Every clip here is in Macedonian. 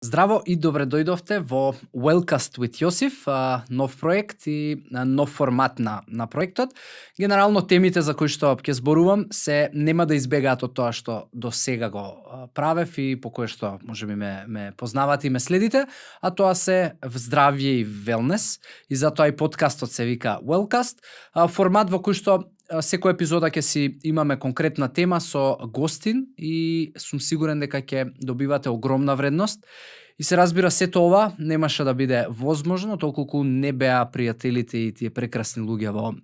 Здраво и добре дојдовте во Wellcast with Јосиф, нов проект и нов формат на проектот. Генерално темите за кои што ќе зборувам се нема да избегаат од тоа што до сега го правев и по кое што можеби ме познавате и ме следите, а тоа се здравје и велнес и затоа и подкастот се вика Wellcast, формат во кој што секоја епизода ќе си имаме конкретна тема со гостин и сум сигурен дека ќе добивате огромна вредност. И се разбира, сето ова немаше да биде возможно толку не беа пријателите и тие прекрасни луѓе во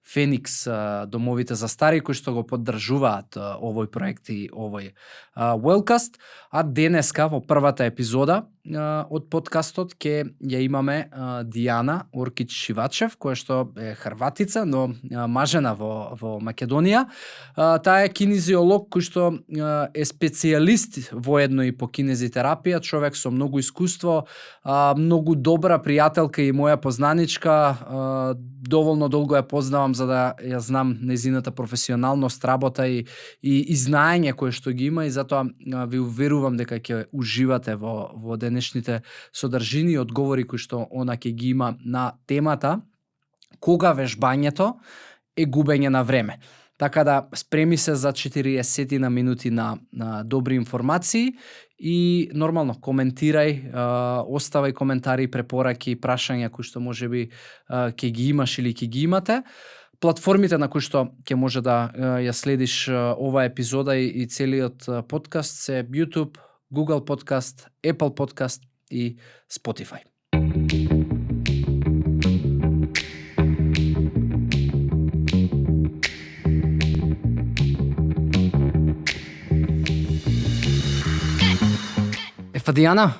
Феникс, домовите за стари, кои што го поддржуваат овој проект и овој Wellcast. А денеска во првата епизода од подкастот ќе ја имаме Дијана Оркич-Шивачев, која што е хрватица, но мажена во Македонија. Таа е кинезиолог кој што е специјалист воедно и по кинезитерапија, човек со многу искуство, многу добра пријателка и моја познаничка. Доволно долго ја познавам за да ја знам нејзината професионалност, работа и знаење кое што ги има, и затоа ви уверувам дека ќе уживате во денешните содржини и одговори кои што она ќе ги има на темата кога вежбањето е губење на време. Така да спреми се за 40 на минути на добри информации и нормално коментирај, оставај коментари, препораки, прашања кои што можеби ќе ги имаш или ќе ги имате. Платформите на кои што ќе може да ја следиш оваа епизода и целиот подкаст се YouTube, Google Podcast, Apple Podcast и Spotify. Дијана,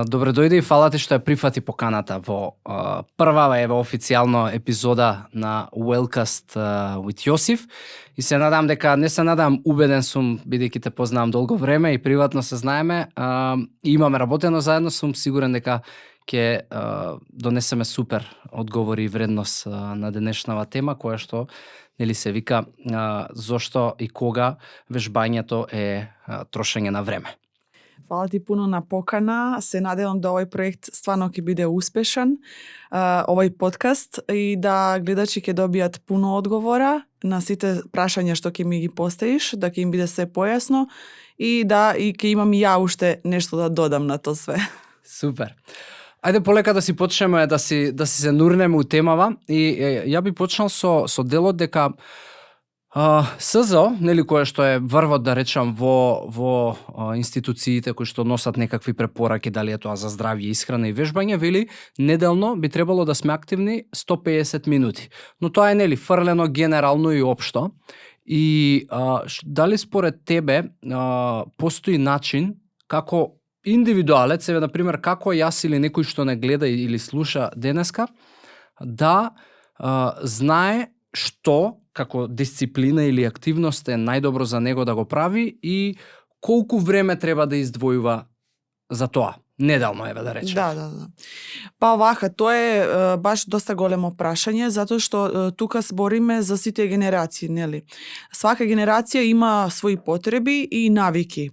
добре дојде и фала ти што ја прифати поканата во прва официјално епизода на Wellcast with Јосиф. И се надам дека, не се надам, убеден сум, бидејќи те познавам долго време и приватно се знаеме, и имаме работено заедно, сум сигурен дека ќе донесеме супер одговори и вредност на денешнава тема, која што нели се вика зошто и кога вежбањето е трошење на време. Фала ти пуно на покана. Се надевам да овој проект стварно ќе биде успешен, овој подкаст, и да гледачи ќе добијат пуно одговора на сите прашања што ќе ми ги поставиш, да ќе им биде се појасно и ќе имам и ја уште нешто да додам на тоа све. Супер. Ајде полека да си почнеме да си се нурнеме у темава, и ја би почнал со делот дека СЗО, нели, кое што е врвот, да речам, во институциите кои што носат некакви препораки, дали е тоа за здравје, исхрана и вежбање, вели неделно би требало да сме активни 150 минути. Но тоа е, нели, фрлено генерално и општо. И дали според тебе постои начин како индивидуалец, еве, например, како јас или некој што не гледа или слуша денеска, да знае што како дисциплина или активност е најдобро за него да го прави и колку време треба да издвојува за тоа? Неделно, еве, да речем. Да. Па овака, тоа е баш доста големо прашање, затоа што тука збориме за сите генерации, нели? Свака генерација има своји потреби и навики.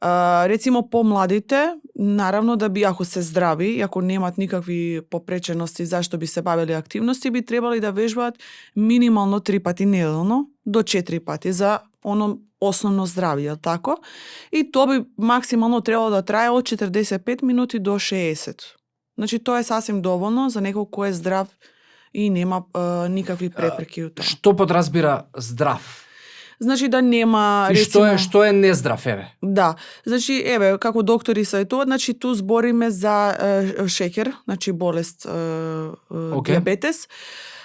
Рецимо помладите, наравно да би, ако се здрави, ако немат никакви попречености зашто би се бавеле активности, би требали да вежбаат минимално 3 пати неделно до 4 пати за оно основно здравје, така? И тоа би максимално требало да трае од 45 минути до 60. Значи тоа е сасвим доволно за некој кој е здрав и нема никакви препреки од тоа. Што подразбира здрав? Значи да нема, и рецимо... што е нездрав, еве? Да, значи еве, како доктори саветуваат, значи ту збориме за шеќер, значи болест диабетес.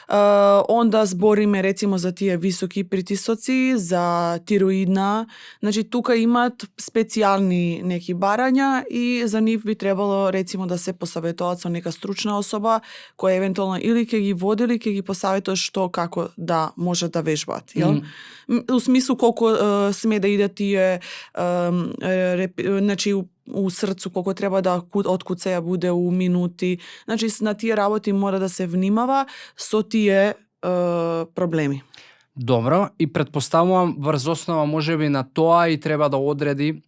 Онда збориме рецимо за тие високи притисоци, за тироидна, значи тука имаат специјални неки барања и за нив би требало рецимо да се посаветуваат со нека стручна особа која евентуално или ќе ги води или ќе ги посаветува што како да може да вежбаат, јел? У смислу колку сме да идат тие значи у срцу, колку треба да откуцаја буде у минути. Значи на тие работи мора да се внимава со тие проблеми. Добро, и претпоставувам врз основа можеби на тоа и треба да одреди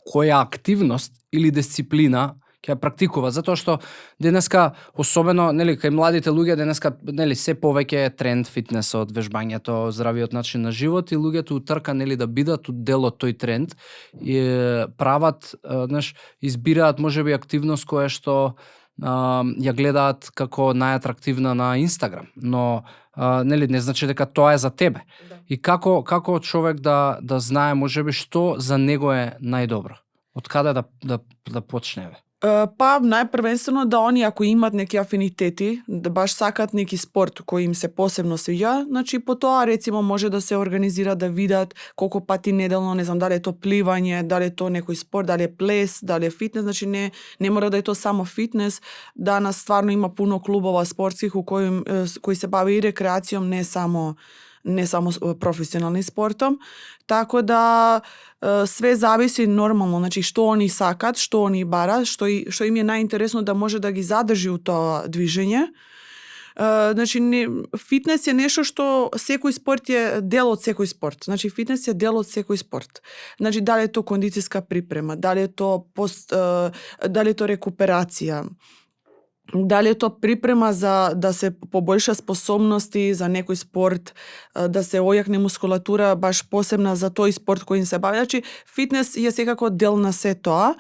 која активност или дисциплина ќе ја практикува, затоа што денеска особено нели кај младите луѓе денеска нели се повеќе е тренд фитнесот, вежбањето, здравиот начин на живот и луѓето утрка нели да бидат дел од тој тренд и прават избираат можеби активност која што ја гледаат како најатрактивна на Инстаграм, но нели не значи дека тоа е за тебе. Да. И како човек да знае можеби што за него е најдобро? Од каде да почне? Па најпрвенствено да они ако имат неки афинитети, да баш сакат неки спорт кој им се посебно свиѓа, значи по тоа рецимо може да се организира да видат колку пати неделно, не знам дали е то пливање, дали е то некој спорт, дали е плес, дали е фитнес, значи не мора да е то само фитнес. Данас стварно има пуно клубова спортски кои се бави и рекреацијом, не само професионални спортом, така да све зависи нормално, значи што они сакат, што они барат, што им е најинтересно да може да ги задржи у тоа движење. Значи фитнес е нешто што секој спорт е дел од секој спорт. Значи фитнес е дел од секој спорт. Значи дали е то кондицијска припрема, дали е то рекуперација, дали е то припрема за да се побољша способности за некој спорт, да се ојакне мускулатура баш посебна за тој спорт кој им се бави. Значи фитнес е секако дел на се тоа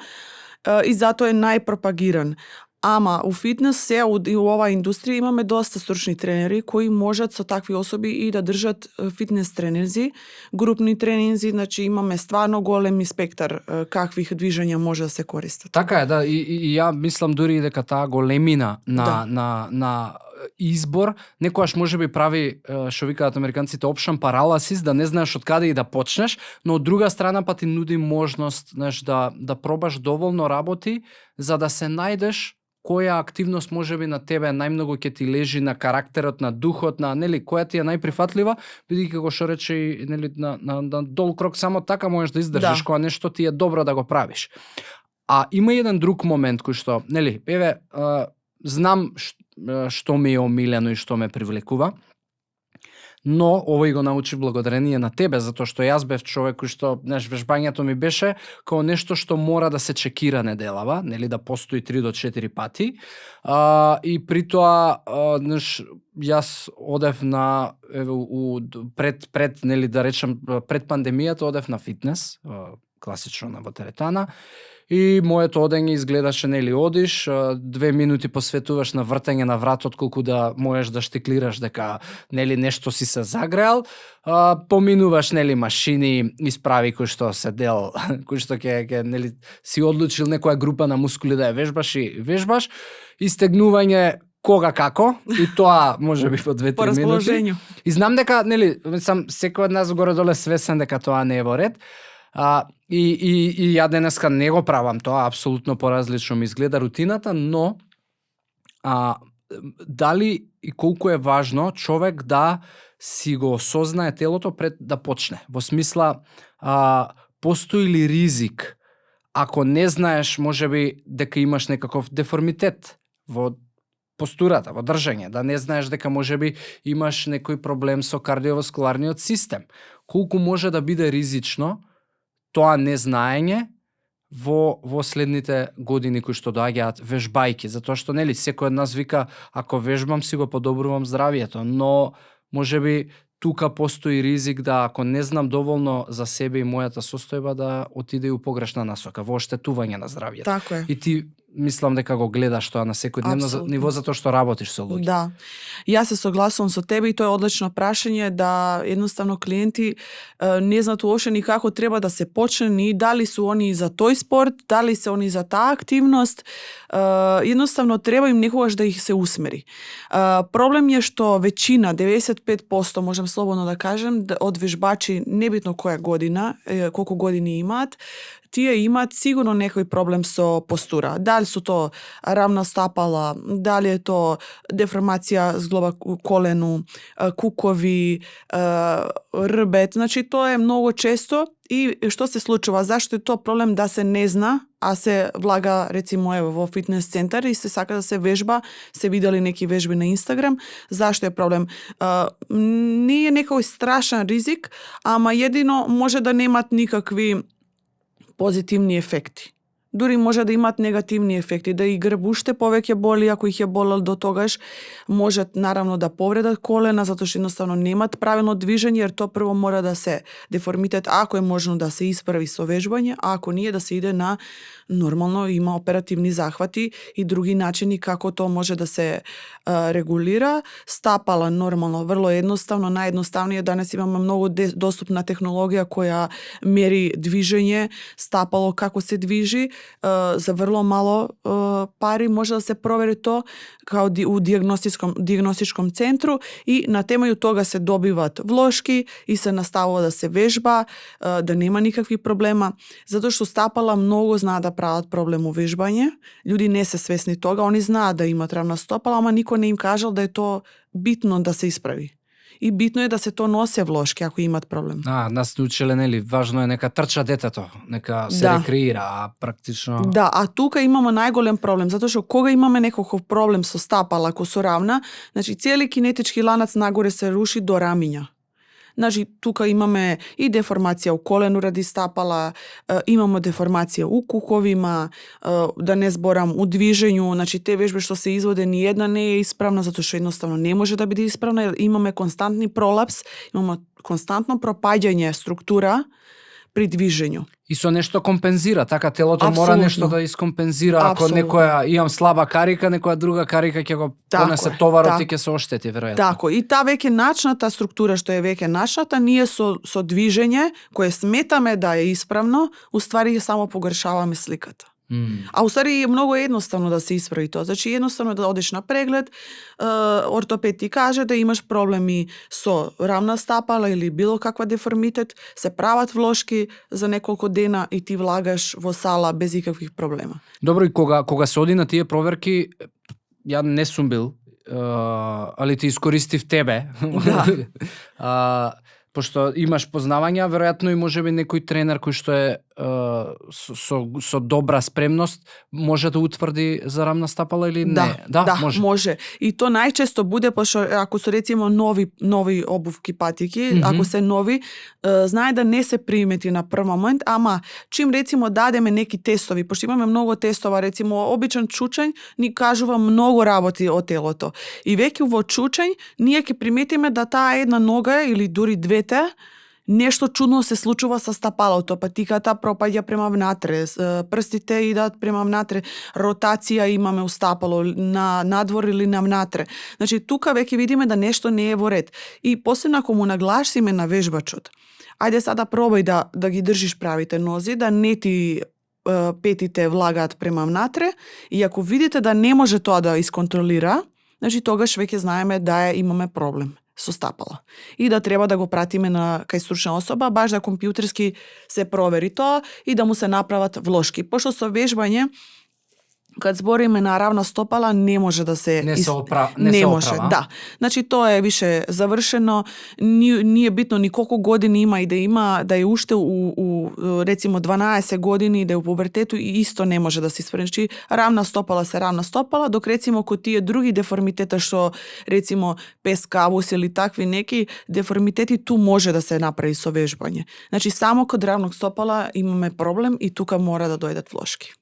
и затоа е најпропагиран. Ама у фитнес и у оваа индустрија имаме доста стручни тренери кои можат со такви особи и да држат фитнес тренинзи, групни тренинзи, значи имаме стварно голем спектар какви движења може да се користат. Така е, да, и ја мислам дури дека таа големина на избор некојаш можеби прави што викаат американците option paralysis, да не знаеш од каде и да почнеш, но од друга страна па ти нуди можност, да пробаш доволно работи за да се најдеш која активност можеби на тебе најмногу ќе ти лежи на карактерот, на духот, на нели која ти е најприфатлива, бидејќи како што рече нели на долг крок само така можеш да издржиш кога нешто ти е добро да го правиш. А има еден друг момент кој што нели знам што ми е омилено и што ме привлекува, но овој го научи благодарение на тебе, затоа што јас бев човек кој што, вежбањето ми беше како нешто што мора да се чекира неделава, нели да постои 3 до 4 пати. И при тоа, јас одев на пред нели да речем пред пандемијата одев на фитнес, класично во теретана. И моето одење изгледаше, нели, одиш, 2 минути посветуваш на вртење на вратот, колку да можеш да штиклираш дека, нели, нешто си се загреал, поминуваш, нели, машини, исправи кои што се дел, кои што ќе нели, си одлучил некоја група на мускули да ја вежбаш и вежбаш, истегнување кога како, и тоа можеби по 2-3 минути. И знам дека, нели, сам секој од нас горе-доле свесен дека тоа не е во ред. И ја денеска не го правам тоа, апсолутно поразлично ми изгледа рутината, но дали и колку е важно човек да си го осознае телото пред да почне. Во смисла, постои ли ризик ако не знаеш можеби дека имаш некаков деформитет во постурата, во држање, да не знаеш дека можеби имаш некој проблем со кардиоваскуларниот систем. Колку може да биде ризично тоа незнаење во следните години кои што доаѓаат вежбајки, затоа што нели секој од нас вика ако вежбам си го подобрувам здравието, но можеби тука постои ризик да ако не знам доволно за себе и мојата состојба да отиде и у погрешна насока, во оштетување на здравието. Така е. И ти мислам дека го гледаш тоа на секојдневно ниво затоа што работиш со луѓе. Да. Јас се согласувам со тебе и тоа е одлично прашање да едноставно клиенти не знаат уопште ни како треба да се почне, ни дали су они за тој спорт, дали се они за таа активност. Едноставно треба им некогаш да их се усмери. Проблем е што веćina, 95%, можам слободно да кажем, од вежбачи, небитно која година, колку години имаат, тие имаат сигурно некој проблем со постура. Дали су то рамна стапала, дали е то деформација зглоба колену, кукови, рбет. Значи тоа е многу често и што се случува? Зашто е тоа проблем да се не зна, а се влага рецимо во фитнес центар и се сака да се вежба, се видели неки вежби на Инстаграм. Зашто е проблем? Не е некој страшен ризик, ама едино може да немат никакви позитивни ефекти. Дури може да имаат негативни ефекти, да и грб уште повеќе боли, ако их е болел до тогаш, можат наравно да повредат колена, затоа што едноставно немаат правилно движење, jer тоа прво мора да се деформитет, ако е можно да се исправи со вежбање, а ако ние да се иде на нормално, има оперативни захвати и други начини како тоа може да се регулира. Стапала нормално, врло едноставно, наједноставниот, данес имаме многу доступна технологија која мери движење, стапало како се движи, за врло мало пари може да се провери тоа као у диагностичком центру и на темају тога се добиваат влошки и се наставува да се вежба, да нема никакви проблема, затоа што стапала многу знаат да прават проблем у вежбање. Луѓе не се свесни тога, они знаат да имаат рамна стопала, ама никој не им кажал да е тоа битно да се исправи. И битно е да се то носе влошки ако имаат проблем. Нас научиле, нели, важно е нека трча детето, нека се рекреира, а практично... Да, а тука имаме најголем проблем, затоа што кога имаме некаков проблем со стапала, ако со рамна, значи цели кинетички ланац нагоре се руши до рамиња. Значи, тука имаме и деформација у колено ради стапала, имаме деформација у куковима, да не зборам у движењу, значи те вежби што се изводе ни една не е исправна, затоа што едноставно не може да биде исправна, имаме константни пролапс, имаме константно пропаѓање структура при движењу. И со нешто компензира, така телото мора нешто да искомпензира. Ако некоја имам слаба карика, некоја друга карика ќе го понесе товарот и ќе се оштети веројатно. Тако, и таа веќе начната структура што е веќе нашата, ние со движење кое сметаме да е исправно, уствари само погоршаваме сликата. А уствари е многу едноставно да се исправи тоа. Значи едноставно да одиш на преглед, ортопед ти каже да имаш проблеми со рамна стапала или било каква деформитет, се прават влошки за неколку дена и ти влагаш во сала без никаквих проблема. Добро, и кога се оди на тие проверки, ја не сум бил, али ти искористив тебе. Да. Пошто имаш познавања, веројатно и можеби некој тренер кој што е со добра спремност може да утврди за рамна стапала или не? Да, може. И то најчесто буде, пошто ако се рецимо нови обувки патики, ако се нови, знае да не се примети на прв момент, ама чим рецимо дадеме неки тестови, пошто имаме многу тестова, рецимо обичен чучењ ни кажува многу работи од телото. И веќе во чучењ ние ќе приметиме да таа една нога или дури двете нешто чудно се случува со стапалото, патиката пропаѓа према внатре, прстите идат према внатре, ротација имаме у стапало, на надвор или на внатре. Значи, тука веќе видиме да нешто не е во ред. И посебно ако му нагласиме на вежбачот, ајде сада пробај да ги држиш правите нози, да не ти петите влагаат према внатре, и ако видите да не може тоа да исконтролира, значи тогаш веќе знаеме да имаме проблем со стапала. И да треба да го пратиме кај стручна особа, баш да компјутерски се провери тоа и да му се направат влошки. Пошто со вежбање, кад збориме на равна стопала, не може да се... Не може, да. Значи, тоа е више завршено, не е битно ни колку години има и да е уште у рецимо 12 години, да е у пубертету и исто не може да се исправи. Значи, равна стопала се равна стопала, док рецимо ко тие други деформитета што рецимо пескавус или такви неки деформитети, ту може да се направи со вежбање. Значи, само код равnog стопала имаме проблем и тука мора да дојдат влошки.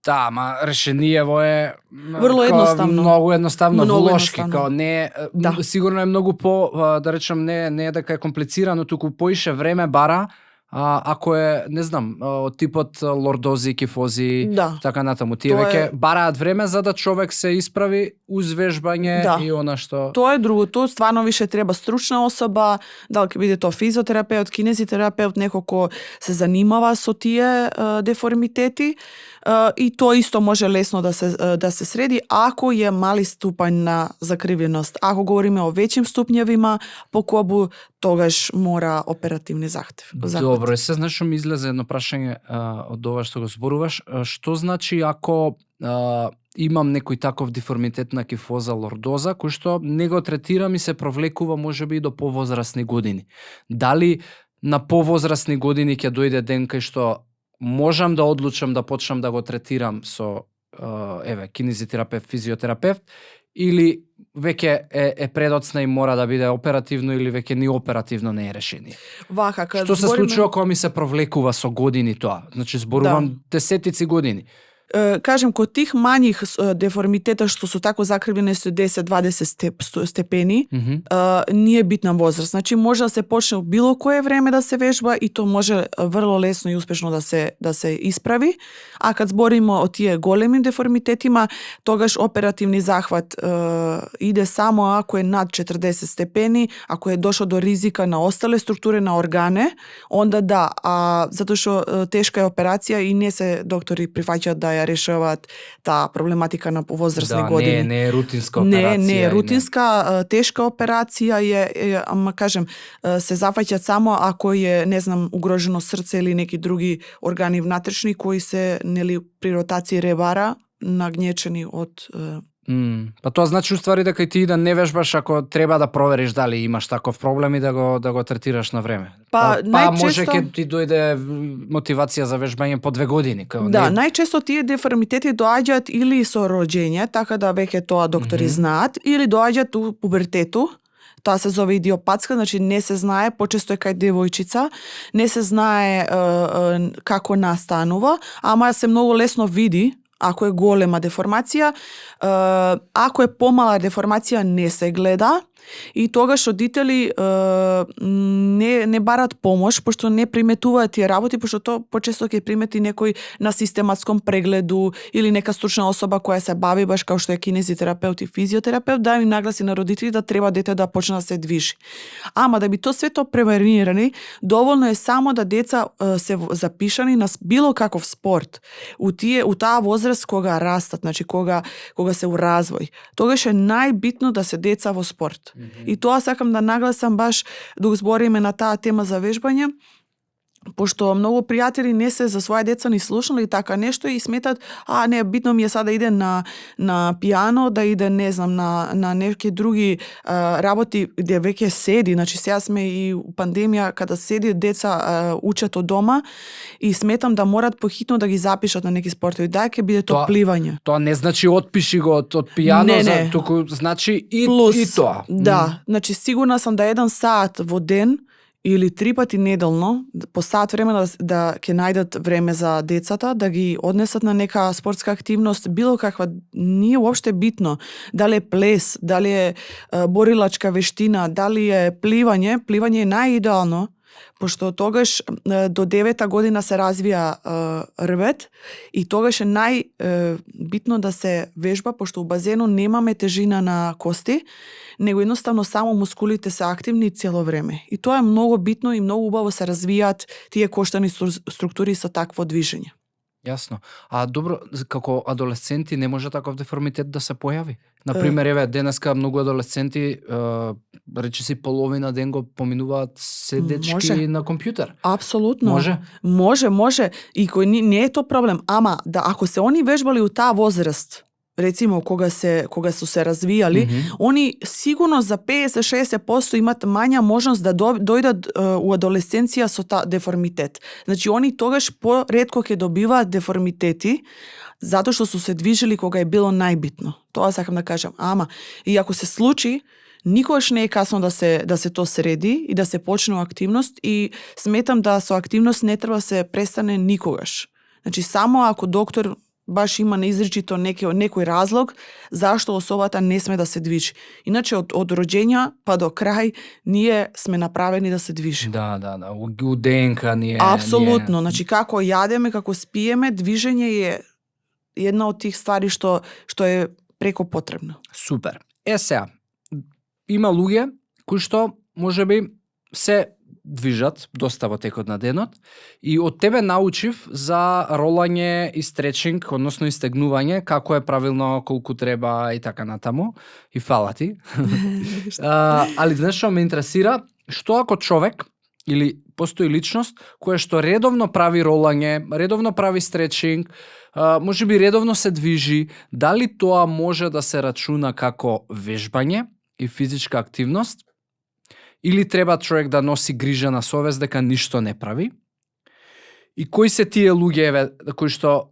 Да, ма решението е врло едноставно. Многу едноставно, влошки, као не да. Сигурно е многу по, да речем, не е дека е комплицирано, туку поише време бара, ако е, не знам, од типот лордози, кифози, така натаму. Тие веќе бараат време за да човек се исправи уз вежбање и она што... Тоа е друго, тоа стварно више треба стручна особа, дали ќе биде тоа физиотерапеут, кинезитерапеут, некој кој се занимава со тие деформитети, и тоа исто може лесно да се среди ако е мали ступањ на закривеност. Ако говориме о веќим ступњевима по кобу, тогаш мора оперативни захвати. Добро, се знаеш што ми излезе едно прашање од ова што го зборуваш. Што значи ако имам некој таков деформитет на кифоза лордоза, кој што не го третирам и се провлекува можеби и до повозрасни години? Дали на повозрасни години ќе дојде ден кај што можам да одлучам да почнам да го третирам со кинезитерапевт, физиотерапевт, или веќе е предоцна и мора да биде оперативно или веќе ни оперативно не е решение. Вака, кога Што се случува кога ми се провлекува со години тоа? Значи зборувам десетици години. Кажем, кod tih manjih deformiteta što su tako zakrivljene su 10-20 stepeni, nije bitna возраст. Znači može da se počne u bilo koje vreme da se vežba i to može vrlo lesno i uspešno da se ispravi. A kad zborimo o tije golemim deformitetima, togaš operativni zahvat ide samo ako je nad 40 stepeni, ako je došlo do rizika na ostale strukture, na organe, onda da. A zato što teška je operacija i nije se doktori prihvaćaju da ја решаваат таа проблематика на возрастни години. Не е рутинска операција. Не е рутинска, тешка операција ама кажем, се зафаќаат само ако е, не знам, угрожено срце или неки други органи внатрешни кои се нели при ротација ребара нагнечени од Па тоа значи уствари дека и ти да не вежбаш ако треба да провериш дали имаш таков проблем и да го третираш на време. Па може ќе ти дојде мотивација за вежбање по 2 години. Да, најчесто тие деформитети доаѓаат или со роѓење, така да веќе тоа доктори знаат, или доаѓаат у пубертету. Тоа се зове идиопатска, значи не се знае, почесто е кај девојчица, не се знае како настанува, ама се многу лесно види ако е голема деформација. Ако е помала деформација не се гледа и тогаш родители не барат помош, пошто не приметуваат тие работи, пошто тоа почесто ќе примети некој на систематском прегледу или нека стручна особа која се бави баш као што е кинезитерапевт и физиотерапевт да им нагласи на родители да треба дете да почне да се движи. Ама да би тоа све тоа превенирани, доволно е само да деца се запишани на било каков спорт у таа возраст кога растат, значи кога се у развој. Тогаш е најбитно да се деца во спорт. И тоа сакам да нагласам баш да збориме на таа тема за вежбање, пошто многу пријатели не се за своја деца ни слушнали така нешто и сметат, не, битно ми е сега да иде на пијано, да иде, не знам, на неки други работи где веќе седи, значи сега сме и у пандемија када седи деца учат од дома и сметам да морат похитно да ги запишат на неки спортови. Дај ќе биде тоа пливање. Тоа не значи отпиши го од пијано, туку значи и тоа. Да, значи сигурна сам да 1 сат во ден или 3 пати неделно, по сат време да ќе најдат време за децата, да ги однесат на нека спортска активност, било каква, nije уопште битно. Дали е плес, дали е борилачка вештина, дали е пливање е најидеално, пошто тогаш до 9 година се развија рвет и тогаш е најбитно да се вежба, пошто у базену немаме тежина на кости, него едноставно само мускулите се активни цело време. И тоа е многу битно и многу убаво се развијаат тие коштани структури со такво движење. Јасно. А добро, како адолесценти не може таков деформитет да се појави? Например, еве, денеска многу адолесценти, речиси половина ден го поминуваат седечки на компјутер. Апсолутно. Може? Може. И кој не е тоа проблем. Ама, ако се они вежбали у таа возраст, рецимо кога су се развијали, они сигурно за 50-60% имат мања можност да дојдат у адолесценција со таа деформитет. Значи, они тогаш поретко ќе добиваат деформитети, затоа што су се движили кога е било најбитно. Тоа сакам да кажам. Ама, и ако се случи, никогаш не е касно да се то среди и да се почне активност и сметам да со активност не треба се престане никогаш. Значи, само ако доктор баш има неизричито некој разлог зашто особата не сме да се движи. Иначе од роѓења па до крај ние сме направени да се движиме. Да. У ДНК ние. Апсолутно. Значи како јадеме, како спиеме, движење е една од тих ствари што е преко потребно. Супер. Сега, има луѓе кои што можеби се движат доста во текот на денот и од тебе научив за ролање и стречинг, односно истегнување, како е правилно, колку треба и така натаму. И фала ти. Али знаеш што ме интересира, што ако човек или постои личност која што редовно прави ролање, редовно прави стречинг, можеби редовно се движи, дали тоа може да се рачуна како вежбање и физичка активност? Или треба човек да носи грижа на совест дека ништо не прави? И кои се тие луѓе кои што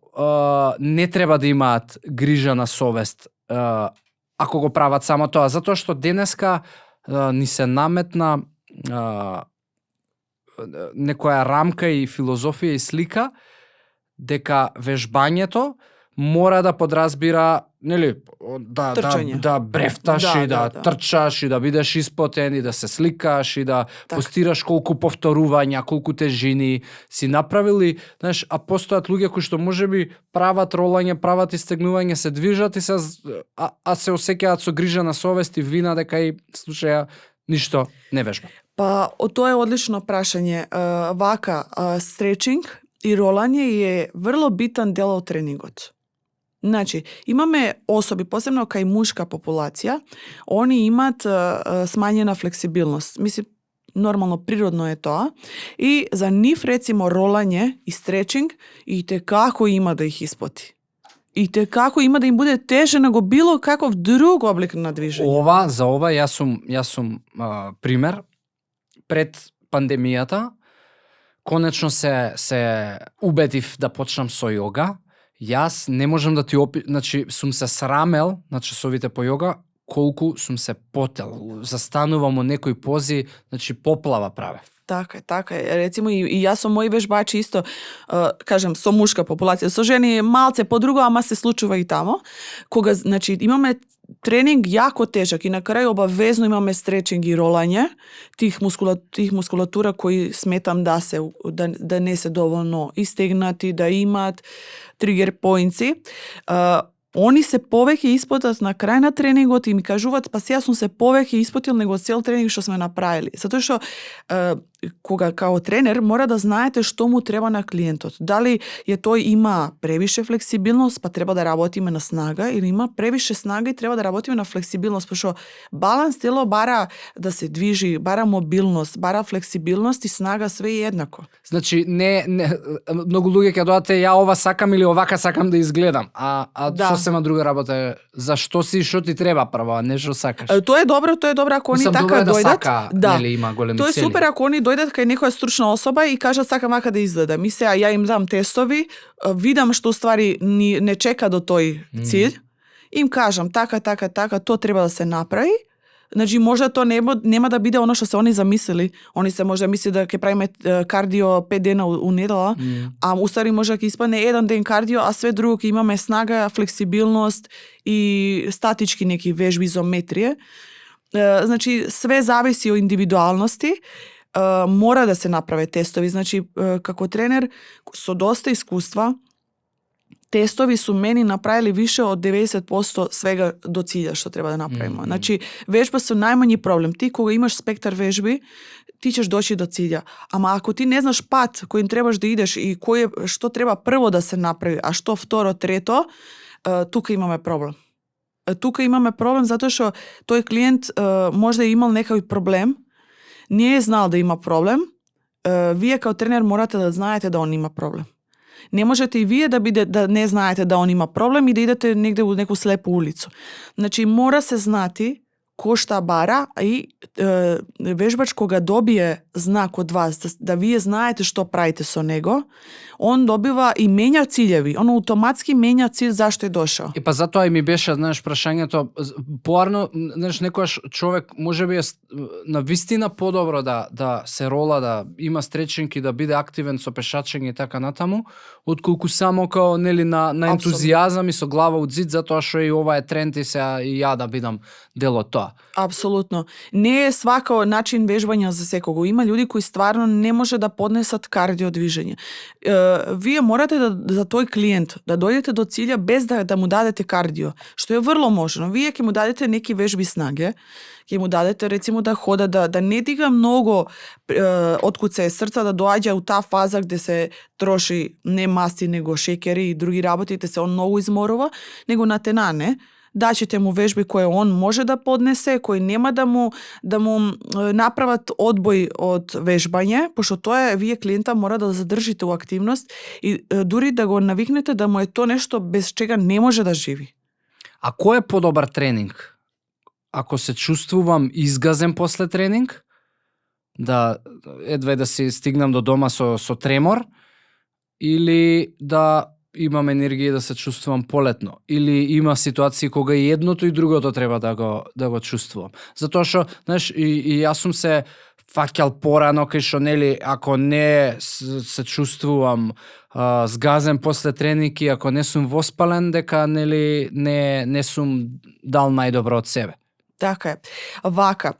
не треба да имаат грижа на совест, ако го прават само тоа, затоа што денеска ни се наметна некоја рамка и филозофија и слика дека вежбањето мора да подразбира, нели, Трчање. да брефташ и да трчаш и да бидеш испотен и да се сликаш и да постираш колку повторувања, колку тежини си направили, знаеш, а постојат луѓе кои што можеби прават ролање, прават истегнување, се движат и се се осеќаат со грижа на совест и вина дека и слушаја ништо не вежба. Па, тоа е одлично прашање. Вака, стречинг и ролање е врло битен дел од тренингот. Значи, имаме особи, посебно кај мушка популација, они имаат смањена флексибилност. Мислам, нормално, природно е тоа. И за нив, рецимо, ролање и стречинг и како има да их испоти. И како има да им буде теже него било каков друг облик на движење. За ова јас сум пример. Пред пандемијата конечно се убедив да почнам со јога. Јас не можам да ти значи сум се срамел на часовите по јога колку сум се потел. Застанувам во некои пози, значи поплава правев. Така е. Рецимо и јас со мои вежбачи исто, кажем, со мушка популација, со жени малце подруго, ама се случува и тамо. Кога, значи, имаме тренинг јако тежак и на крај обавезно имаме стречинг и ролање, тих мускулатура кои сметам да не се доволно истегнати, да имаат тригер поинтси. Они се повеќе испотат на крај на тренингот и ми кажуваат, па сега сум се повеќе испотил него цел тренинг што сме направили. Затоа што кога као тренер мора да знаете што му треба на клиентот. Дали тој има превише флексибилност, па треба да работиме на снага, или има превише снага и треба да работиме на флексибилност, пошто баланс тело бара да се движи, бара мобилност, бара флексибилност и снага све еднакво. Значи не многу луѓе ќе доаде ја ова сакам или овака сакам да изгледам, сосема друга работа е зашто си што ти треба прво, а не што сакаш. Тоа е добро ако они така дојдат. Нели има големи тоа е цели. супер ако они дојдат кај некоја стручна особа и кажат сакам вака да изгледам. И сега ја им дам тестови, видам што ствари не чека до тој цилј, им кажам така, тоа треба да се направи. Значи може тоа нема да биде оно што се они замислили. Они се може да мисли да ќе правиме кардио 5 дена у недела, а уствари може да ќе испадне еден ден кардио, а све друго ќе имаме снага, флексибилност и статички неки вежби, изометрија. Значи све зависи од индивидуалности. Мора да се направи тестови. Значи како тренер со доста искуства, тестови су мени направили више од 90% свега до cilja што треба да направиме. Значи, вежба се најмањи проблем. Ти кога имаш спектар вежби, ти ćeš дојти до cilja. Ама ако ти не знаш пат којим требаш да идеш и што треба прво да се направи, а што второ, трето, тука имаме проблем. Тука имаме проблем затоа што тој клиент може да имал некој проблем, не е знал да има проблем, вие као тренер морате да знаете да он има проблем. Не можете и вие да не знаете да он има проблем и да идете негде во неку слепу улицу. Значи мора се знати кој шта бара и вежбач кога добие знак од вас да вие знаете што правите со него, он добива и менја цилеви. Он автоматски менја цилј зашто е дошол. И па затоа и ми беше, знаеш, прашањето поарно, знаеш, некојаш човек можеби е на вистина подобро да се рола, да има стречинг и да биде активен со пешачење и така натаму, отколку само као нели на ентузијазам и со глава од зид затоа што и ова е тренд и сега и ја да бидам дел од тоа. Апсолутно. Не е свако начин вежбање за секого. Има луѓе кои стварно не може да поднесат кардио движење. Вие морате за тој клиент да дојдете до cilja без да му дадете кардио, што е врло можно. Вие ќе му дадете неки вежби снаге, ќе му дадете рецимо да хода, да не дига многу откуца е срца, да доаѓа у таа фаза где се троши не масти, него шекери и други работи, се он многу изморува, него натенане, дачите му вежби кои он може да поднесе, кои нема да му направат одбој од вежбање, пошто тоа е, вие клиента мора да задржите у активност и дури да го навикнете да му е тоа нешто без чега не може да живи. А кој е подобар тренинг? Ако се чувствувам изгазен после тренинг, едва да си стигнам до дома со тремор, или да имам енергија да се чувствувам полетно, или има ситуации кога и едното и другото треба да го чувствувам. Затоа што, знаеш, и јас сум се фаќал порано кај што, нели, ако не се чувствувам згазен после тренинг и ако не сум воспален, дека, нели, не сум дал најдобро од себе. Така е. Вака,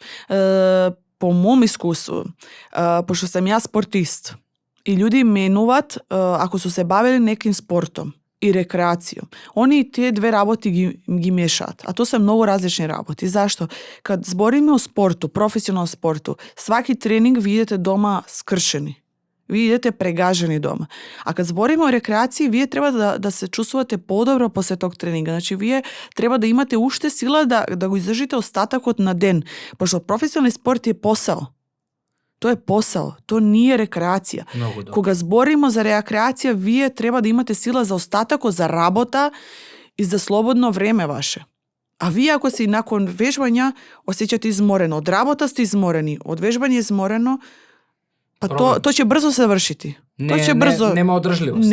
по мом искуству, пошто сам јас спортист, и луѓе менуваат ако су се бавели неким спортом и рекреацијом. Они тие две работи ги мешаат, а тоа се многу различни работи. Зашто? Кад збориме о спорту, професионален спорту, сваки тренинг ви идете дома скршени. Ви идете прегажени дома. А кад збориме о рекреација, вие треба да се чувствувате подобро после тог тренинга. Значи, вие треба да имате уште сила да го издржите остатокот на ден. Пошто професионален спорт е посал. Тоа е посал, тоа не е рекреација. Кога збориме за рекреација, вие треба да имате сила за остатокот, за работа и за слободно време ваше. А вие ако си након вежбања осеќате изморено, од работа сте изморени, од вежбање изморено, па тоа ќе брзо се вршити. Нема одржливост.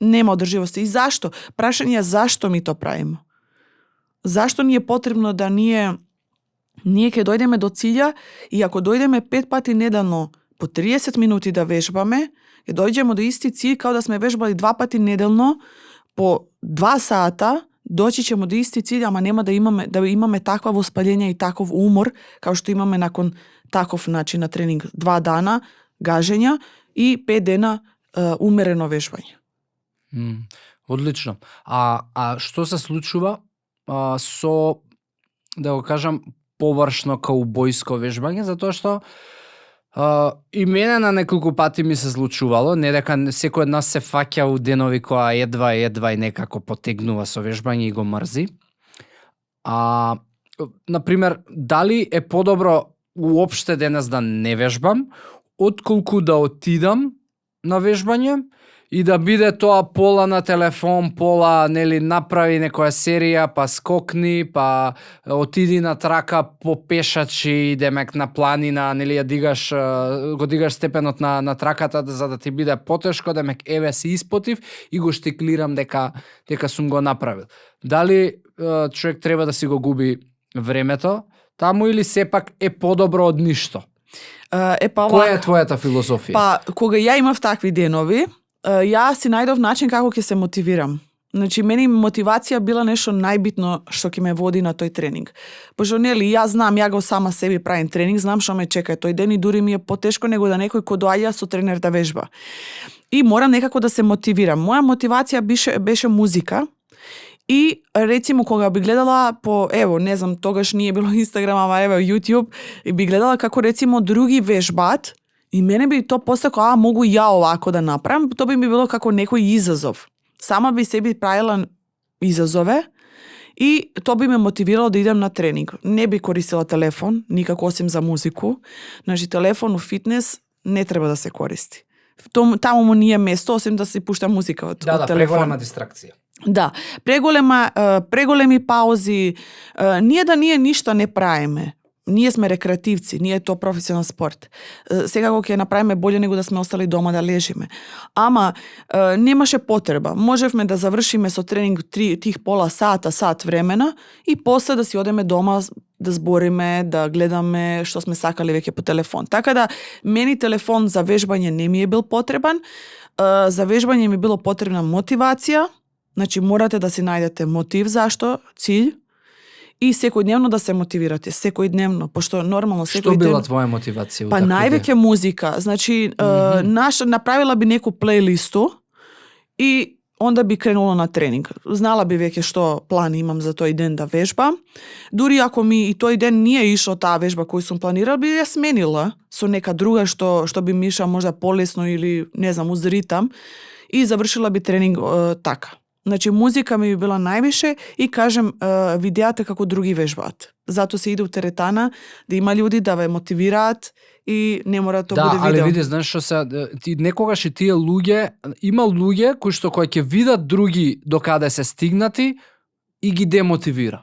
Нема одржливост. И зашто? Прашање зашто ми то правиме? Зашто ни е потребно да ние ќе дојдеме до cilja и ако дојдеме 5 пати неделно по 30 минути да вежбаме, ќе дојдеме до исти cilj као да сме вежбали 2 пати неделно по 2 сата, дојдеме ќе до исти cilj, ама нема да имаме таква воспаление и таков умор као што имаме након таков начин на тренинг. 2 дана гажења и 5 дена умерено вежбање. Одлично. А што се случува со, да го кажам, површно каубојско вежбање, затоа што и мене на неколку пати ми се случувало, не дека секој од нас се фаќа у денови која едва и некако потегнува со вежбање и го мрзи. Например, дали е подобро уопште денес да не вежбам, отколку да отидам на вежбање и да биде тоа пола на телефон, пола, нели, направи некоја серија, па скокни, па отиди на трака по пешачи, демек на планина, нели, го дигаш степенот на траката за да ти биде потешко, демек еве се испотив и го штиклирам дека сум го направил. Дали човек треба да си го губи времето таму или сепак е подобро од ништо? Која е твојата филозофија? Па, кога ја имав такви денови, јас си најдов начин како ќе се мотивирам. Значи, мене мотивација била нешто најбитно што ќе ме води на тој тренинг. Пошто, нели, јас знам, ја го сама себе правим тренинг, знам што ме чека тој ден и дури ми е потешко него да некој кој доаѓа со тренер да вежба. И морам некако да се мотивирам. Моја мотивација беше музика. И рецимо кога би гледала не знам, тогаш не е било Инстаграм, ама YouTube, и би гледала како рецимо други вежбаат, и мене би то постако, могу ја овако да направам, тоа би ми било како некој изазов. Сама би себе правила изазове и тоа би ме мотивирало да идем на тренинг. Не би користила телефон, никако осим за музику. Значи, телефон у фитнес не треба да се користи. Таму му не е место, осим да си пушта музика од телефон. Преголема дистракција. Да, преголеми паузи, ние ништо не правиме. Ние сме рекреативци, ние е тоа професионален спорт. Секако ќе направиме боле него да сме остали дома да лежиме. Ама немаше потреба. Можевме да завршиме со тренинг тих пола сата, сат времена и после да си одеме дома да збориме, да гледаме што сме сакали веќе по телефон. Така да, мени телефон за вежбање не ми е бил потребан. За вежбање ми било потребна мотивација. Значи, морате да си најдете мотив зашто, cilj, и секојдневно да се мотивирате, секојдневно, пошто нормално секој ден... Што била твоја мотивација? Па највеќе музика, значи, направила би неку плейлисту и онда би кренула на тренинг. Знала би веќе што план имам за тој ден да вежбам. Дури ако ми и тој ден не е ишла таа вежба кој сум планирала, би ја сменила со нека друга што би ми иша можда полесно или, не знам, уз ритам и завршила би тренинг така. Значи, музика ми била највише и кажем, видеате како други вежбаат. Зато се иде у теретана, да има луѓе да ве мотивираат и не мора тоа буде видео. Да, али види, знаеш што се, некогаш и тие луѓе, има луѓе кои што кои ќе видат други докаде се стигнати и ги демотивира.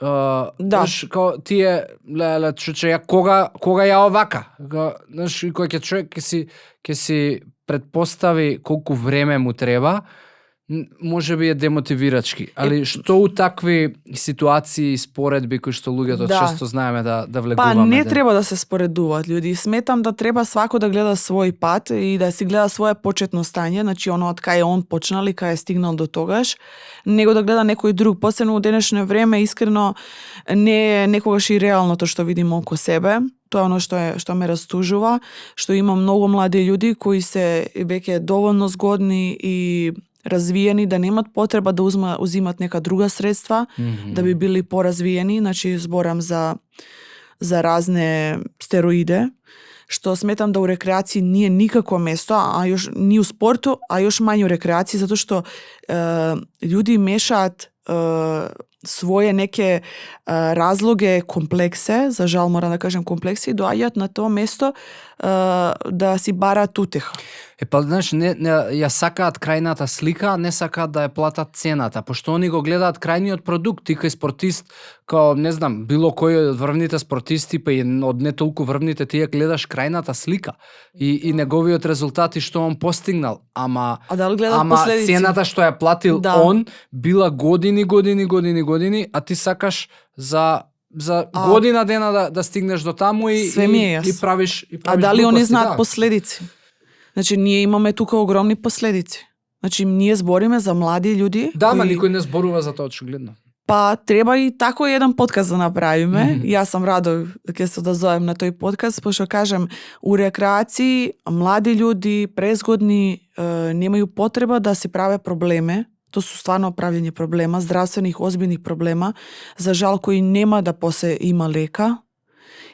Да. Знаеш, као тие, че ја кога ја овака, знаеш, кој ќе човек ќе си предпостави колку време му треба, може би е демотивирачки. Али што у такви ситуации и споредби кои што луѓето често знаеме да влегуваме? Па не треба да се споредуваат луѓе. Сметам да треба свако да гледа свој пат и да си гледа свое почетно стање, значи оно од кај он почнал и кај е стигнал до тогаш, него да гледа некој друг. Посебно у денешно време искрено не е некогаш и реалното што видиме околу себе. Тоа е оно што ме растужува, што има многу млади луѓе кои се веќе доволно згодни и развиени, да немат потреба да узимат нека друга средства, да би били поразвиени, значи зборам за разне стероиде, што сметам да у рекреација nije никако место, а још ни у спорту, а још мање у рекреација, затоа што луѓе мешаат своје неке разлоге, комплексе, за жал морам да кажем комплекси, и доаѓаат на тоа место да си бараат утеха. Па, знаеш, не ја сакаат крајната слика, а не сакаат да ја платат цената, пошто они го гледаат крајниот продукт. Ти кај спортист, као, не знам, било кој од врвните спортисти, па и од не толку врвните, ти ја гледаш крајната слика и неговиот резултат и што он постигнал. Ама цената што ја платил он била години, а ти сакаш за година дена да стигнеш до таму и правиш А дали они знаат последици? Значи, ние имаме тука огромни последици. Значи, ние збориме за млади луѓе. Да, ма никој не зборува за тоа, очигледно. Па, треба и тако еден подкаст да направиме. Јас сам радо ќе се одазовем на тој подкаст, пошто кажем, у рекреации млади луѓе, презгодни, немају потреба да си праве проблеме. Тоа су стварно правење проблема, здравствених, озбилних проблема, за жал кои нема да после има лека.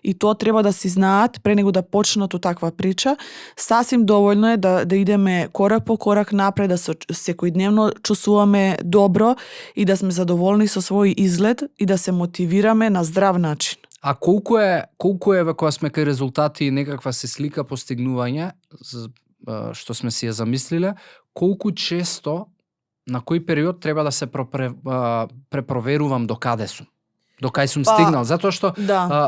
И тоа треба да си знаат пре него да почнат у таква прича. Сасим доволно е да идеме корак по корак напред, да се секојдневно чувствуваме добро и да сме задоволни со свој изглед и да се мотивираме на здрав начин. А колку е кога сме кај резултати и некаква се слика постигнување, што сме си ја замислиле, колку често, на кој период треба да се препроверувам до каде сум? До кај сум стигнал, затоа што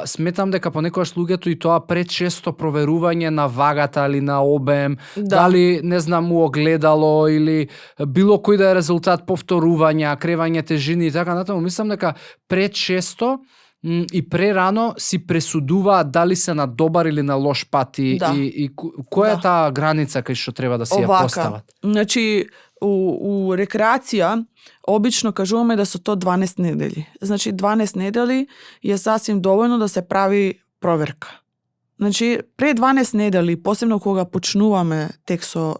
сметам дека понекогаш луѓето и тоа пречесто проверување на вагата или на обем, дали не знам у огледало или било кој да е резултат, повторувања, кревање тежини и така натаму, мислам дека пречесто и прерано си пресудуваат дали се на добар или на лош пат и која е таа граница кај што треба да си ја постават? Значи, у рекреација обично кажуваме да се тоа 12 недели. Значи 12 недели е сасвим доволно да се прави проверка. Значи пред 12 недели, посебно кога почнуваме тек со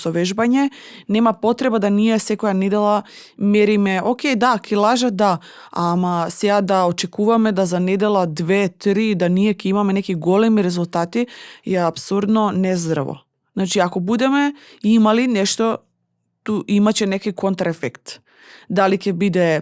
вежбање, нема потреба да ние секоја недела мериме, окей, да, килажа, да, ама сега да очекуваме да за недела 2-3 да ние ќе имаме неки големи резултати, е апсурдно нездраво. Значи ако будеме имали нешто, ту имаче неки контраефект. Дали ќе биде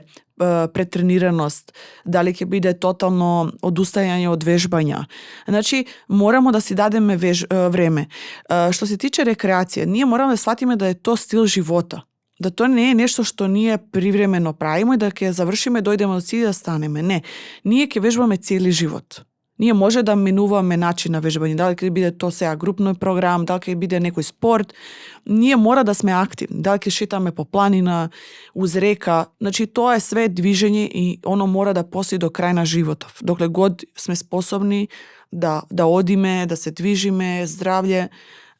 претренираност, дали ќе биде тотално одустајање од вежбања. Значи, морамо да си дадеме време. Што се тиче рекреација, ние морамо да сватиме да е тоа стил живота. Да тоа не е нешто што ние привремено правиме и да ќе завршиме, дојдеме до cilj да станеме. Не. Ние ќе вежбаме цели живот. Ние може да менуваме начин на вежбање, дали ќе биде тоа сега групној програм, дали ќе биде некој спорт. Ние мора да сме активни, дали ќе шетаме по планина, уз река. Значи тоа е све движење и оно мора да постои до крај на животов. Докле год сме способни да одиме, да се движиме, здравје,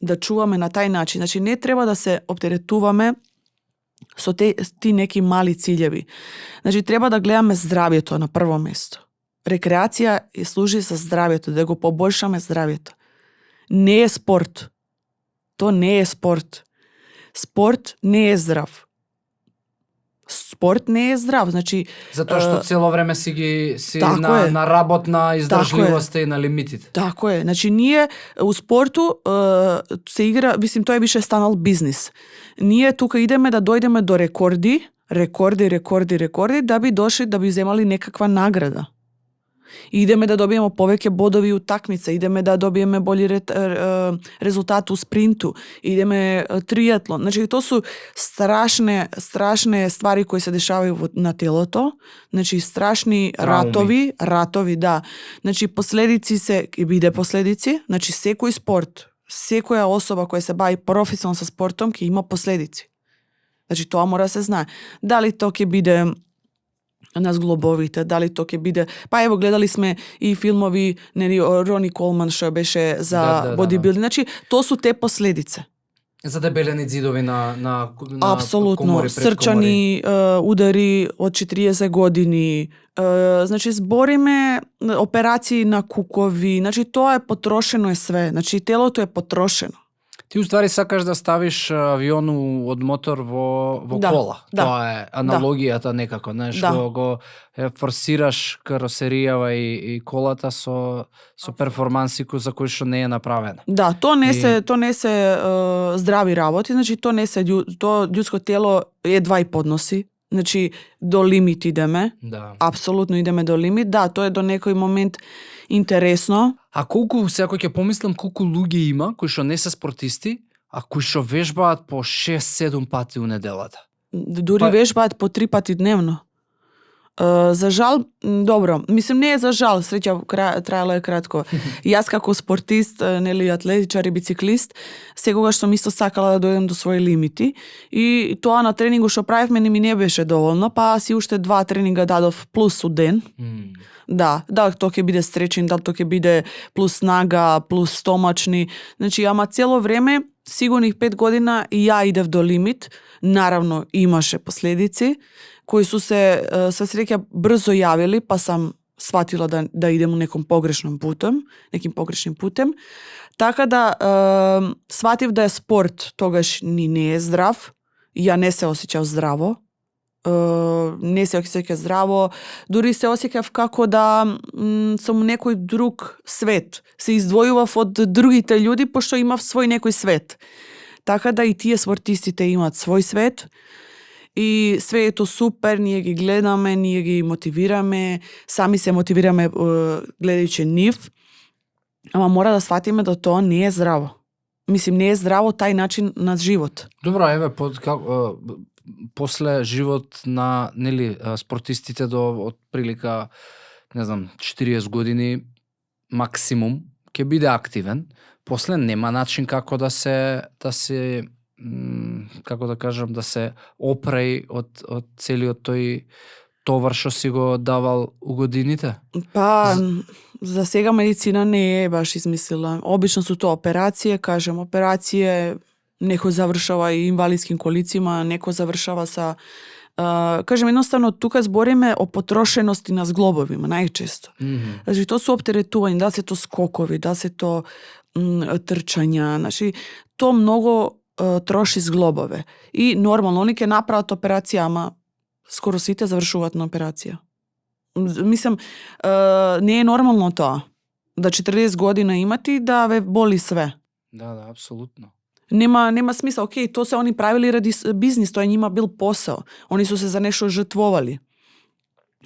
да чуваме на тај начин. Значи не треба да се оптеретуваме со ти неки мали циљеви. Значи треба да гледаме здравјето на прво место. Рекреација служи за здравјето, да го побоljшаме здравјето. Не е спорт. То не е спорт. Спорт не е здрав. Спорт не е здрав, значи затоа што цело време си на работ на издржливоста и на лимитите. Тако е. Значи ние у спорту се игра, мислим тоа е више станал бизнис. Ние тука идеме да дојдеме до рекорди, да би дошли да би земали некаква награда. Идеме да добиеме повеќе бодови у такмица, идеме да добиеме бољи резултат у спринту, идеме триатлон. Значи тоа су страшне ствари кои се дешавају на телото. Значи страшни ратови, да. Значи последици ќе биде последици, значи секој спорт секоја особа која се бави професионално со спортом ќе има последици. Значи тоа мора да се знае. Дали тоа ќе биде на зглобовите, дали тоа ќе биде... Па ево, гледали сме и филмови, нели, Рони Колман што беше за бодибилдинг. Значи, тоа су те последице. За дебелени зидови на Апсолутно, комори, срчани удари од 40 години. Значи, збориме операции на кукови. Значи, тоа е потрошено е све. Значи, телото е потрошено. Ти уствари сакаш да ставиш авиону од мотор во кола. Тоа е аналогијата некако, знаеш, го форсираш каросеријава и колата со перформанси за кои што не е направена. Да, тоа не се здрави работи, значи тоа не се људско тело едва и подноси. Значи, до лимит идеме. Да. Апсолутно идеме до лимит. Да, тоа е до некој момент интересно. А колку, сега ќе помислам, колку луѓе има кои што не се спортисти, а кои што вежбаат по 6-7 пати у неделата? Дури вежбаат по 3 пати дневно. За жал, добро, мислам не е за жал, среќа траело е кратко. Јас како спортист, нели, атлетичар и бициклист, секогаш сум исто сакала да дојдем до своји лимити и тоа на тренинго што правевме ми не беше доволно, па си уште 2 тренинга дадов плюс у ден. Да, тоа ќе биде стречин, тоа ќе биде плюс снага, плюс стомачни. Значи, ама цело време, сигурних 5 година и ја идев до лимит. Наравно, имаше последици, кои су се среќа брзо јавили, па сам сватила да идем неким погрешным путем. Така да сватив да е спорт, тогаш не е здрав. Ја не се осеќав здраво. Не се осеќав здраво, дури се осеќав како да сум некој друг свет. Се издвојував од другите луѓе, пошто имав свој некој свет. Така да и тие спортистите имаат свој свет и све е тоа супер, ние ги гледаме, ние ги мотивираме, сами се мотивираме гледајќи нив, ама мора да сватиме да тоа не е здраво. Мислим, не е здраво тај начин на живот. Добро, еве, после живот на, нели, спортистите до отприлика, не знам, 40 години максимум ќе биде активен. После нема начин како да се како да кажам, да се опре од целиот тој товар што си го давал у годините. Па, за сега медицина не е баш измислила. Обично су тоа операција, некој завршава и инвалидским колицима, некој завршава са... едноставно, тука збориме о потрошености на зглобовима, најчесто. Значи, тоа су оптеретувања, да се то скокови, да се то трчања, значи, то многу троши зглобове. И нормално, они ќе направат операција, ама скоро сите завршуваат на операција. Мислам, не е нормално тоа. Да 40 година имати да ве боли све. Да, апсолутно. Нема смисла, окей, тоа се они правили ради бизнис, тоа нима бил посел. Они су се за нешто жртвовали.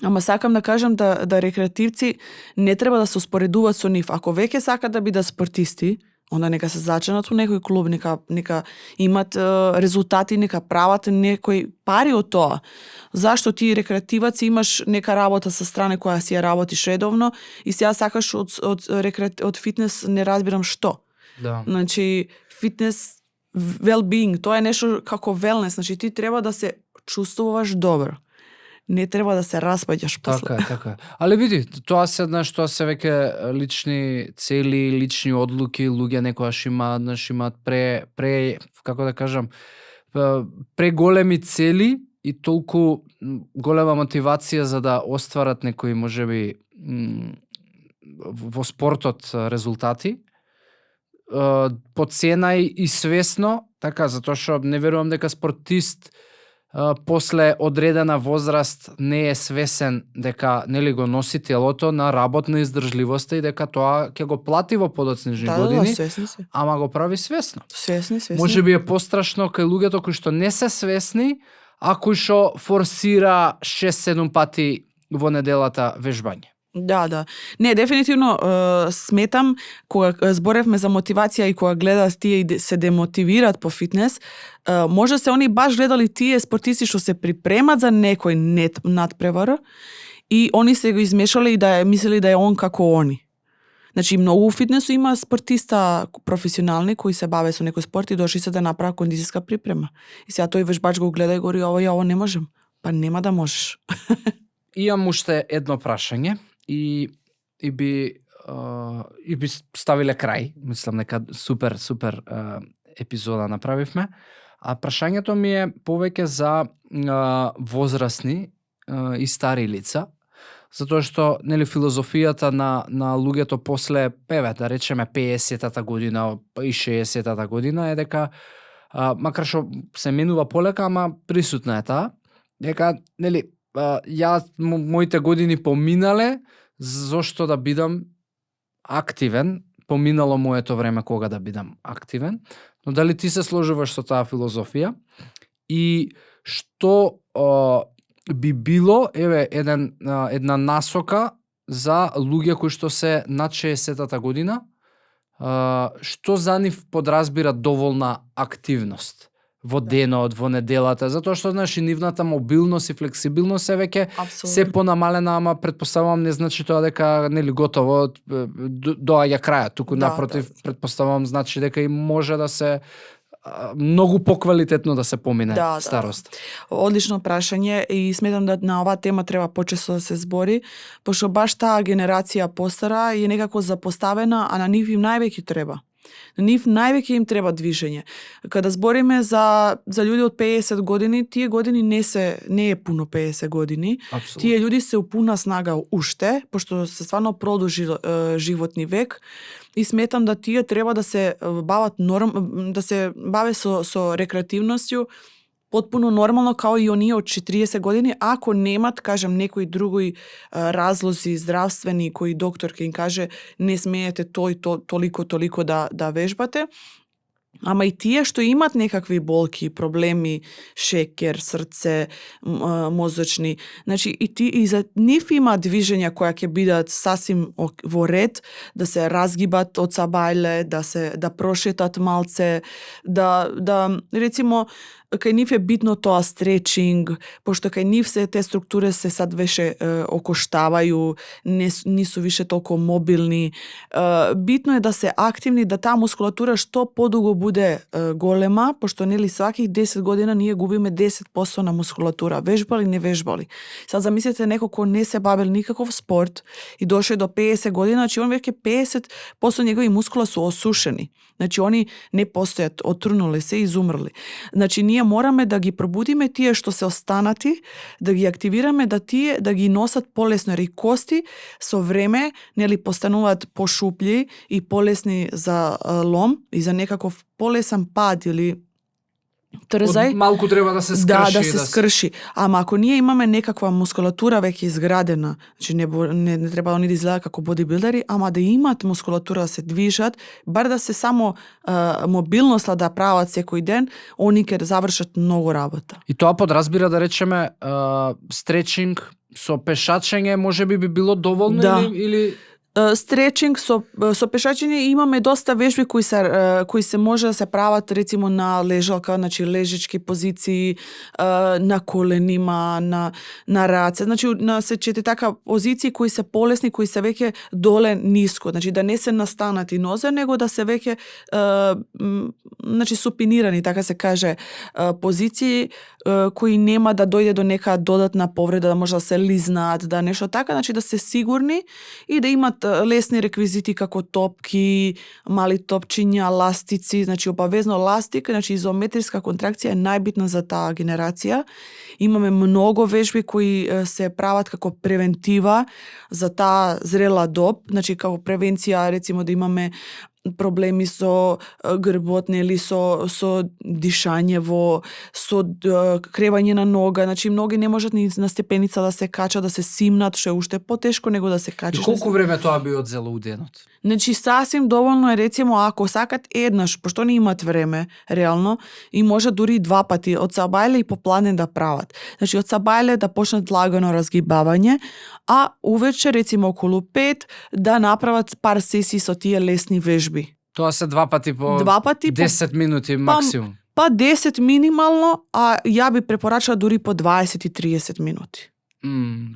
Ама сакам да кажам да рекреативци не треба да се успоредуваат со нив. Ако веќе сакат да бидат спортисти, онда нека се зачинат у некој клуб, нека имат резултати, нека прават некои пари од тоа. Зашто ти рекреативац имаш нека работа со страна која си ја работиш редовно и сега сакаш од фитнес не разбирам што. Да. Значи, фитнес, well-being, тоа е нешто како велнес. Значи, ти треба да се чувствуваш добро. Не треба да се распаѓаш после. Така. Але види, тоа се веќе лични цели, лични одлуки, луѓе некојаш имаат како да кажам, преголеми цели и толку голема мотивација за да остварат некои можеби во спортот резултати. По цена и свесно, така, затоа што не верувам дека спортист после одредена возраст не е свесен дека нели го носи телото на работна издржливост и дека тоа ќе го плати во подоцнежни години, ама го прави свесно. Свесни. Можеби е пострашно кај луѓето кои што не се свесни, а кои што форсира 6-7 пати во неделата вежбање. Да. Не, дефинитивно сметам, кога зборевме за мотивација и кога гледат тие и се демотивираат по фитнес, може се они баш гледали тие спортисти што се припремат за некој надпревар и они се го измешале и да мислели да е он како они. Значи многу у фитнесу има спортиста професионални кои се баве со некој спорт и дошли се да направат кондицијска припрема. И сега тој вежбач го гледа и говори ово не можем. Па нема да можеш. Имам уште едно прашање и би ставиле крај. Мислам нека супер епизода направивме. А прашањето ми е повеќе за возрастни и стари лица, затоа што нели филозофијата на луѓето после да речеме 50-та година и 60-та година е дека макар што се менува полека, ама присутна е таа, дека нели моите години поминале, зошто да бидам активен, поминало моето време кога да бидам активен, но дали ти се сложуваш со таа филозофија и што би било една насока за луѓе кои што се над 60-та година, што за нив подразбира доволна активност во денот, во неделата, затоа што знаеш и нивната мобилност и флексибилност е веќе се понамалена, ама претпоставувам не значи тоа дека нели готово доаѓа крајот, туку напротив претпоставувам значи дека и може да се многу поквалитетно да се помине старост. Одлично прашање и сметам да на оваа тема треба почесто да се збори, пошто баш таа генерација постара е некако запоставена, а на нив им највеќе треба. На нив највеќе им треба движење. Када збориме за луѓе од 50 години, тие години не е пуно 50 години. Абсолютно. Тие луѓе се у пуна снага уште, пошто се стварно продолжи животни век. И сметам да тие треба да се бават да се баве со рекреативноста потпуно нормално као и оние од 40 години, ако немат, кажем, некои други разлози здравствени кои доктор ќе им каже не смеете толико да вежбате. Ама и тие што имат некакви болки, проблеми, шекер, срце, мозочни, значи и за нив има движења која ќе бидат сасим во ред, да се разгибат од сабајле, да прошетат малце, да рецимо кај нив е битно тоа стречинг, пошто кај нив се те структури се сад веше окоштавају, не су више толку мобилни. Битно е да се активни, да таа мускулатура што подолго буде голема, пошто нели сваких 10 година ние губиме 10% на мускулатура, вежбали, не вежбали. Сад замислете некој кој не се бавил никаков спорт и доше до 50 година, значи он веќе 50% негови мускула су осушени. Значи они не постојат, отрнули се и изумрли. Значи ние мораме да ги пробудиме тие што се останати, да ги активираме, да ги носат полесно, и кости со време нели постануваат пошупљи и полесни за лом и за некаков полесен пад или трзај. Малку треба да се скрши. Да се скрши. Ама ако ние имаме некаква мускулатура веќе изградена, значи не треба они да изгледаат како бодибилдери, ама да имат мускулатура да се движат, бар да се само мобилноста да прават секој ден, они ќе завршат многу работа. И тоа подразбира да речеме стречинг со пешачење, можеби би било доволно или стречинг со пешачење имаме доста вежби кои се може да се прават рецимо на лежалка, значи лежечки позиции, на коленима, на раце, значи на се така позиции кои се полесни, кои се веќе доле ниско, значи да не се настанати нозе, него да се веќе значи супинирани, така се каже, позиции кои нема да дојде до нека додатна повреда, да може да се лизнаат, да нешто така, значи да се сигурни и да имат лесни реквизити како топки, мали топчиња, ластици, значи обавезно ластик, значи изометриска контракција е најбитна за таа генерација. Имаме многу вежби кои се прават како превентива за таа зрела доб, значи како превенција рецимо да имаме проблеми со грбот, нели со дишање со кревање на нога, значи многи не можат ни на степеница да се качат, да се симнат, што е уште потешко него да се качиш. И колку време тоа би одзело у денот? Значи сасим доволно е рецимо ако сакат еднаш, пошто не имат време реално, и може дури 2 пати од сабајле и попладне да прават. Значи од сабајле да почнат лагано разгибавање, а увечер рецимо околу 5 да направат пар сесии со тие лесни вежби. Тоа се 2 пати по 10 минути максимум. Па 10 минимално, а ја би препорачала дури по 20 и 30 минути.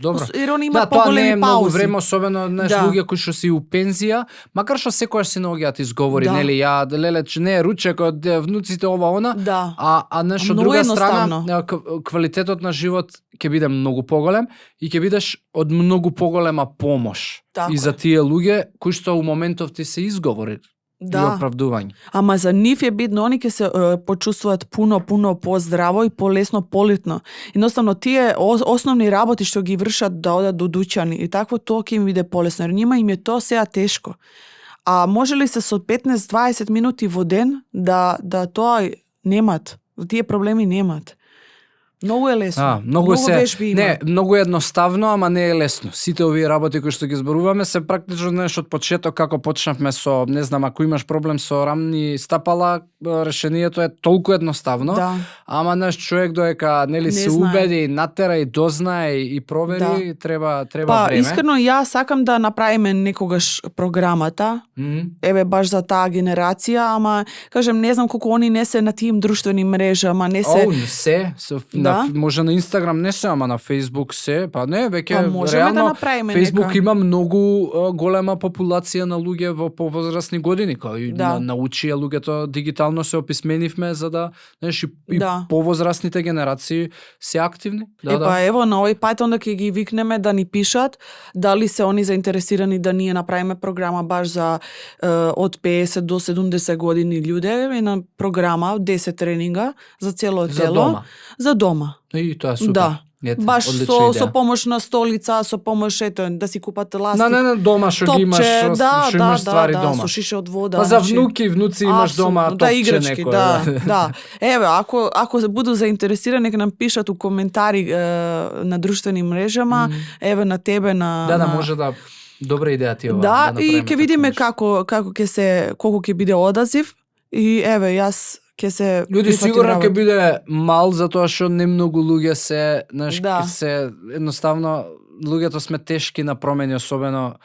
Добро. Jer oni Да, имаат тоа не е поголеми многу паузи. време, особено луѓе кои што си у пензија, макар што секогаш си наоѓаат изговори, Да. нели, ја леле не ручек од внуците ова она, Да. а од Многу друга едноставно. страна квалитетот на живот ќе биде многу поголем и ќе бидеш од многу поголема помош Така и за е. тие луѓе кои што у моментов ти се изговори и оправдување. Ама за нив е битно, они ќе се почувствуваат puno поздраво и полесно, политно. Едноставно тие основни работи што ги вршат да одат до дуќани и такво, тоа ќе им биде полесно, jer нима им е тоа сега тешко. А може ли се со 15-20 минути во ден да тоа немат, тие проблеми немат? Многу е лесно. Многу вежби има. Не, многу е едноставно, ама не е лесно. Сите овие работи кои што ги зборуваме се практично знаеш од почеток како почнавме со, не знам, ако имаш проблем со рамни стапала, решението е толку едноставно. Да. Ама наш човек доека нели се знае. убеди, натера и дознае и провери, треба време. Искрено јас сакам да направиме некогаш програмата. Еве баш за таа генерација, ама кажем не знам колку они не се на тие друштвени мрежи, ама не се. Може на Инстаграм не се, ама на Фейсбук се, па не, веќе можеме реално да направиме Фейсбук нека. има многу голема популација на луѓе во повозрасни години, кои научија луѓето дигитално се описменивме за да, знаеш, и повозрасните генерации се активни. Ево на овој пат онда ќе ги викнеме да ни пишат дали се они заинтересирани да ние направиме програма баш за од 50 до 70 години луѓе, една програма 10 тренинга за цело тело. За дома. И тоа е супер. Да. Ете, баш одлична идеја. со помош на столица, со помош да си купат ластик. Не, дома што ги имаш, што имаш ствари дома. Со шише од вода. Па за внуци имаш дома топче играчки, некој. Да. Еве, ако буду заинтересирани, нека нам пишат у коментари на друштвени мрежама, еве на тебе Да, може да добра идеја ти ова. Да, и ќе видиме колку ќе биде одазив и еве јас ќе се луѓе сигурно ќе биде мал затоа што не многу луѓе се, знаеш, се едноставно луѓето сме тешки на промени, особено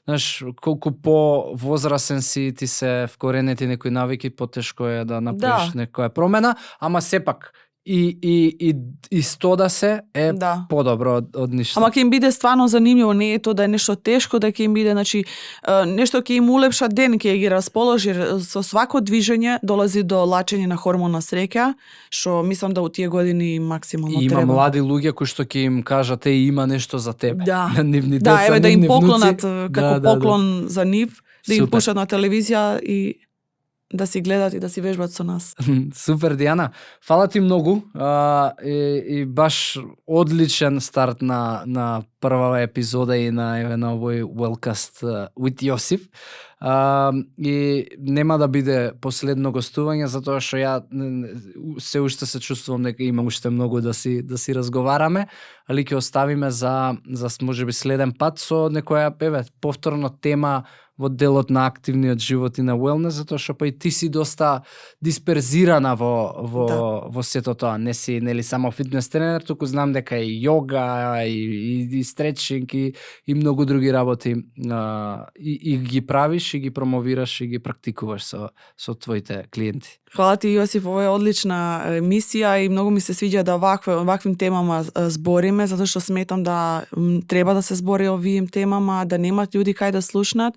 знаеш, колку по-возрасен си ти се вкоренети некои навики, потешко е да направиш некоја промена, ама сепак и стода се е подобро од ништо. Ама ќе им биде стварно занимљиво, не е тоа да е нешто тешко, да ќе им биде, значи, нешто ќе им улепша ден, ќе ги расположи, со свако движење долази до лачење на хормон на среќа, што мислам да у тие години максимално треба. Има млади луѓе кои што ќе им кажат има нешто за тебе. Да, нивни деца, еве да им поклонат како поклон за нив, да им пушат на телевизија и да си гледат и да си вежбат со нас. Супер, Дијана. Фала ти многу и баш одличен старт на прва епизода и на овој Wellcast with Јосиф. И нема да биде последно гостување, затоа што ја се уште се чувствувам дека има уште многу да си разговараме, али ќе оставиме за можеби следен пат со некоја повторно тема во делот на активниот живот и на wellness, затоа што па и ти си доста дисперзирана во сето тоа. Не си нели само фитнес тренер, туку знам дека и јога и стретчинг и многу други работи и ги правиш и ги промовираш и ги практикуваш со твоите клиенти. Хвала ти, Јосиф, ова е одлична емисија и многу ми се свиѓа да ваквим темама збориме, затоа што сметам да треба да се збори овие темама, да немат луѓе кај да слушнат,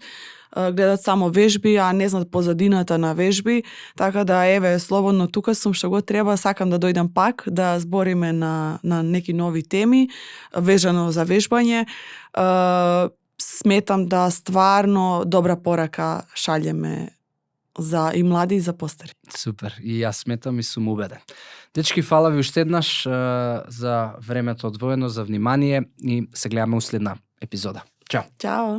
гледат само вежби, а не знаат позадината на вежби, така да еве слободно тука сум што го треба, сакам да дојдам пак да збориме на неки нови теми вежано за вежбање. Сметам да стварно добра порака шалјеме за и млади и за постари. Супер, и јас сметам и сум убеден. Дечки, фала ви уште еднаш за времето одвоено, за внимание и се гледаме у следна епизода. Чао. Чао.